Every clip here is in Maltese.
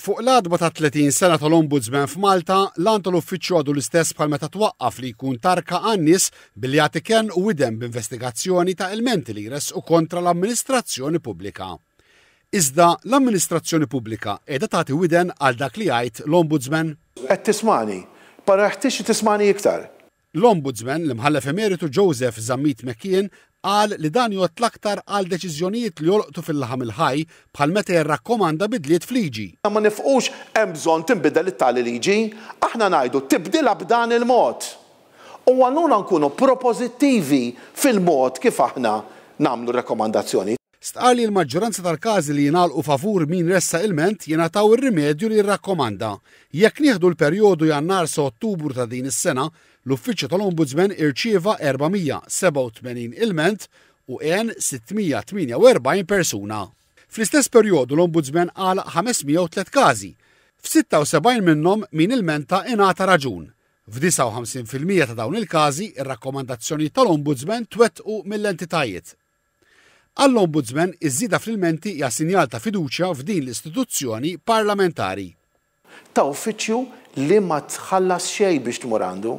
Fuq l-għatba ta' 30 sena tal-Ombudsman f'Malta, l-għan tal-Uffiċċju għadu l-istess bħal meta twaqqaf li jkun tarka għan-nies billi jagħti kenn u widen b'investigazzjoni ta' ilmenti li jressqu kontra l-amministrazzjoni pubblika. Iżda l-amministrazzjoni pubblika qiegħda tagħti widen għal dak li jgħid l-Ombudsman? Qed tismagħni, però jeħtieġ li tismagħni iktar. L-Ombudsman, l-Imħallef Emeritu Joseph Zammit McKeon, qal li dan jgħodd l-aktar għal deċiżjonijiet li jolqtu fil-laħam il-ħaj bħal meta jirrakkomanda bidliet f'liġi. Ma nifqux hemm bżonn tinbidel it-tali liġi, aħna ngħidu tibdilha b'dan il-mod. U allura nkunu propożittivi fil-mod kif aħna nagħmlu r-rakkomandazzjoni. Stqarr li l-maġġoranza tal-każi li jingħalqu favur min ressaq ilment jingħataw ir-rimedju li jirrakkomanda. Jekk nieħdu l-perjodu Jannar sa Ottubru ta' din is-sena, l-Uffiċċju tal-Ombudsman irċieva 487 ilment u għen 648 persuna. Fl-istess perjodu l-Ombudsman għalaq 503 każi. F'76 minnhom min ilmenta ingħata raġun. F'59% ta' dawn il-każi, ir-rakkomandazzjonijiet tal-Ombudsman twettqu mill-entitajiet. Għall-Ombudsman, iż-żieda fl-ilmenti hija sinjal ta' fiduċja f'din l-istituzzjoni parlamentari. Ta' uffiċċju li ma tħallas xejn biex tmur għandu.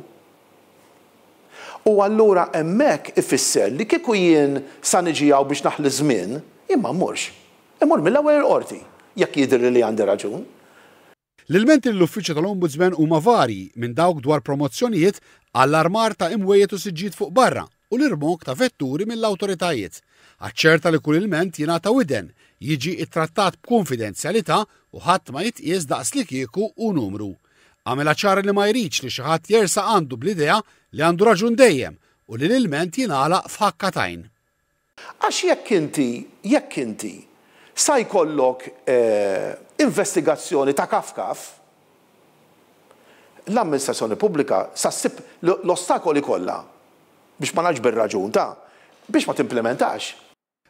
U allura hemmhekk ifisser li kieku jien sa niġi hawn biex naħli ż-żmien, jien ma mmurx. Immur mill-ewwel il-Qorti, jekk jidhirli li għandi raġun. L-ilmenti lill-Uffiċċju tal-Ombudsman huma varji, minn dawk dwar promozzjonijiet għall-armar ta' imwejjed u siġġijiet fuq barra u l-irmokk ta' vetturi mill-awtoritajiet. Aċċerta li kull ilment jingħata widen, jiġi ttrattat b'kunfidenzjalità u ħadd ma jitqies daqslikieku hu numru. Għamilha ċara li ma jridx li xi ħadd jersaq għandu bl-idea li għandu raġun dejjem u li l-ilment jingħalaq f'ħakka t'għajn. Għax jekk inti, jekk inti sa jkollok investigazzjoni ta' kaf kaf, l-amministrazzjoni pubblika sa ssib l-ostakoli kollha, biex ma ngħidx bir-raġun ta', biex ma timplimentax.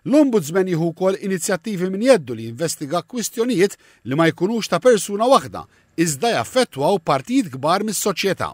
L-Ombudsman jieħu wkoll inizjattivi minn jeddu li jinvestiga kwistjonijiet li ma jkunux ta' persuna waħda, iżda jaffettwaw partijiet kbar mis-soċjetà.